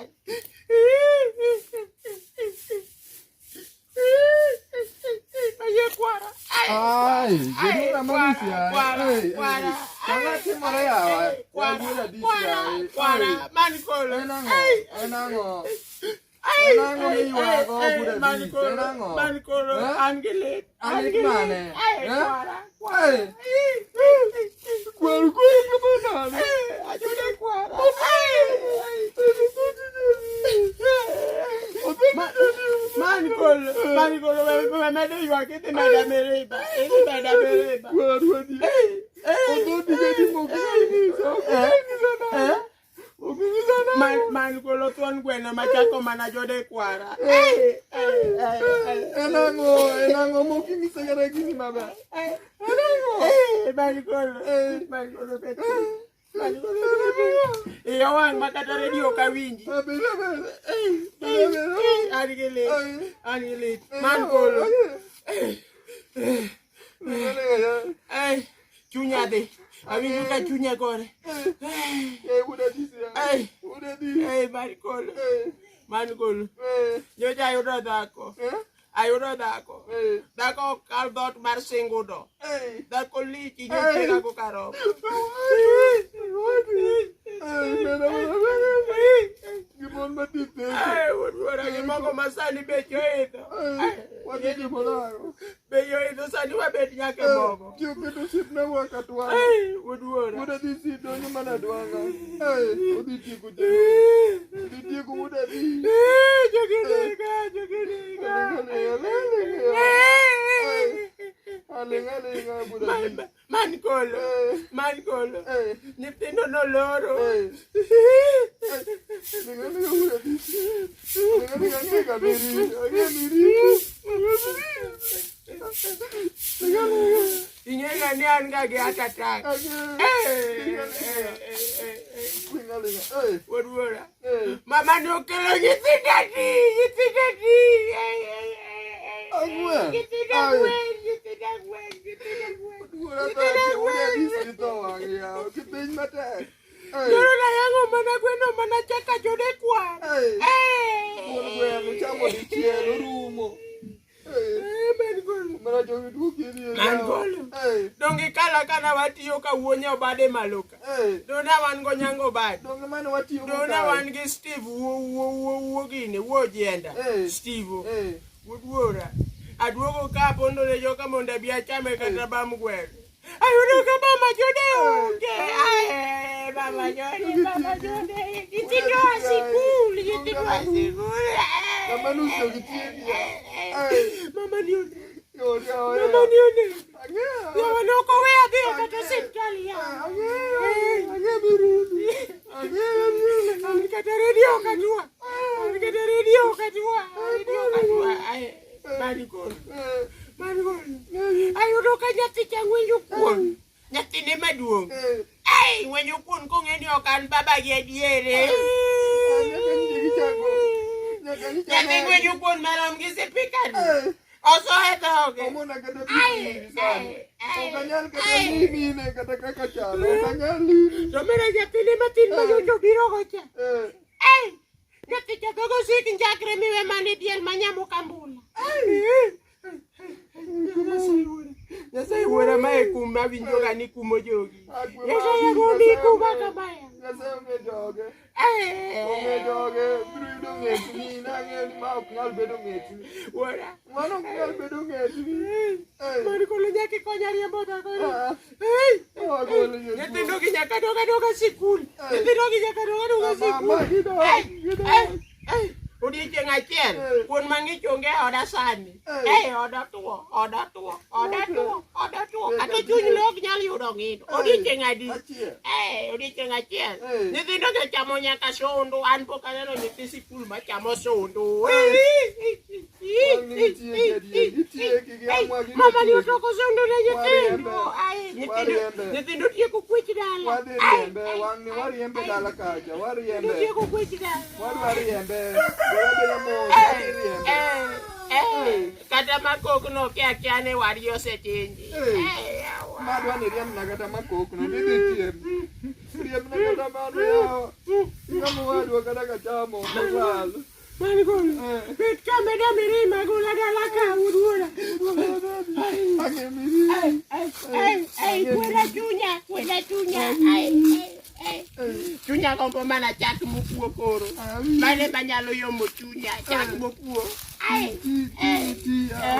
Ai. Ayie kwara. Ai, jaduong' amanisi yaye. Kwara, Ei, kwara. ei. Ang'o timore yawa? Kwara, Wuod Adisi kwara, yaye. kwara, Ei. man kolo. En ang'o? Ei, En ang'o? ei, En ang'o ei, miywago, ei, Wuod ei, man Adisi? kolo, En ang'o? man kolo, Eh? an gi lit, An an lit gi lit. mane? Ei, Eh? kwara, kwara. Ei. Kwar kwar kama nade? Ei, ayude kwara. Ei, ei. Man kolo, man kolo, we medo ywak idhi meda mirima, idhi meda mirima. Kwar wadi. Ei, ei, Odhodi gadi mok inyal nyisa, ok inyal nyisa nade? Eh? Ok inyisa nade? Man, man kolo thuon gweno machako mana jode kwara. Ei, ei, ei, ei. En ang'o? En ang'o mok inyisa kata gini maber? Ei, En ang'o? ei, man kolo, man kolo bet. Man kolo bet. Iya wang' ma kata redio ok awinji. Ah, bed aber. Ei, Bed ei, aber. ei, an gi lit, Ei. an gi lit. Man kolo. Ei, chunya dhi. Awinjo ka chunya gore. Ei, ei, man kolo. Man kolo. Nyocha ayudo dhako. Ayudo dhako. Dhako ok kal dhoot mar singudo. Dhako lich inyochega go karomo. Ei, wuod wuora gi mogo ma sani bech oidho. Bech oidho sani wabet nyaka e mogo. Ei, wuod wuora. Ei, jogi nega, jogi nega. Man, man kolo, man kolo. Nyithindo noloro. Ing'e ga ni an ga gi heart attack. Eh, eh, eh, eh, eh. Wuod wuora. Mama ne okelo nyithindo adi, nyithindo adi. Eh, eh, eh, eh. Ang'wen. Nyithindo ang'wen, nyithindo ang'wen, nyithindo ang'wen. Kipiny matek. Nyoro nayang'o mana gweno mana chaka jode kwar. Eh. Wuon gweno chamo dichiel orumo. Eh, man golo. Mana jogi duoki e Man golo. Donge kala kana watiyo ka wuo nya obade malo ka. Dona wan go nyango bad. Donge mane watiyo go Dona kae? wan gi Steve wuo wuo wuo wuo gini wuo jienda. Steve. Wuod wuora. Aduogo ka apondo ne joka mondo abi achame kata bam gweno. Ayudo ka mama Jode onge. Ae, mama Jode, mama Jode. Nyithindo a sikul, nyithindo a sikul. Kama nus jogi tieki ya. Mama ni onge. Yori yawa. Mama ni onge. Ang'eyo. Yawa ne ok oweya dhiyo kata osiptal yawa. Ang'eyo. Ang'eyo miruni. Ang'eyo miruni. An kata redio ok atwa. An kata redio ok atwa. Redio ok atwa. Ai, Mani koro. Mani koro. Ayudo ka nyathi cha ng'wenjo kuon. Nyathine maduong'. Ai, ng'wenjo kuon kong'e ni ok an baba gi adiere. Nyaka nyiche gichako. Nyaka nyiche. Nyathi ng'wenjo kuon marom gi sipika ni. Oso e dhoge. Omona kata Ai, pii sani. ai, ai, Ok anyal kata ai. limi ne kata kaka chalo. Ok anyal limi. To mera nyathine matin ma nyocha obiro go cha. Ei, nyathi cha dhogo sik njakre miwe mane diel manyamo kambula. Nyasaye wuora mae kum mawinjo ga ni kumo jogi. Nyasaye agondi kuma kamaya. Nyasaye onge joge. Onge joge. Biro yudo ng'etni. Nang'eyo ni ma ok nyal bedo ng'etni. Wuora. Mano ok nyal bedo ng'etni. Mano kolo nyaka ikonya riembo dhako. Ah. Ei, Oh, agolo nyathi. Nyithindo gi nyaka dog adoga sikul. Eh. Nyithindo gi nyaka dog adoga Mama, sikul. gidok, Ei, gidok. ei, ei. Odiechieng' achiel, Eh. kuon mang'ich onge e oda sani. Eh. Ei, oda tuo, oda tuo, oda tuo, oda tuo. Eh, Kata eh. chuny lo ok nyal yudo ng'indo. Eh. Odiechieng' adi? Achiel. Eh, odiechieng' achiel. Eh. Nyithindo gi ochamo nyaka sundu. An pok aneno nyithi sikul machamo sundu. Wang' ni itieki adier, itieki gi amwa gi Mama ni itieki. otoko sundu ne nyithindo. Wariembe. Ai, nyithindo Wariembe. nyithindo tieko kwech dala. Wadhi Ai, riembe, ai, wang' ni ai, wariembe ai. dala kacha, Nyithindo wariembe. tieko kwech dala. Wadwa riembe. Goya beda mos, wadhi riembe. Eh, eh, kata makokno kia kia ni wadgi osechinji. Eh. Eh, yawa. Madwa ni riembna kata makokno, tidhi tiembi. Riemna kata mano yawa. Ing'ama wadwa kata ka chamo ok olal. Man golo. Bet ka meda mirima gola dala ka wuod wuora. Ang'e mirima. Ai, ai, ai, ai, kweda chunya, kweda chunya. Ai, ai, ai. Chunya gombo mana chak mopuo koro. Mane manyalo yomo chunya, chak mopuo. Ai, Ti, ti, ti, ah.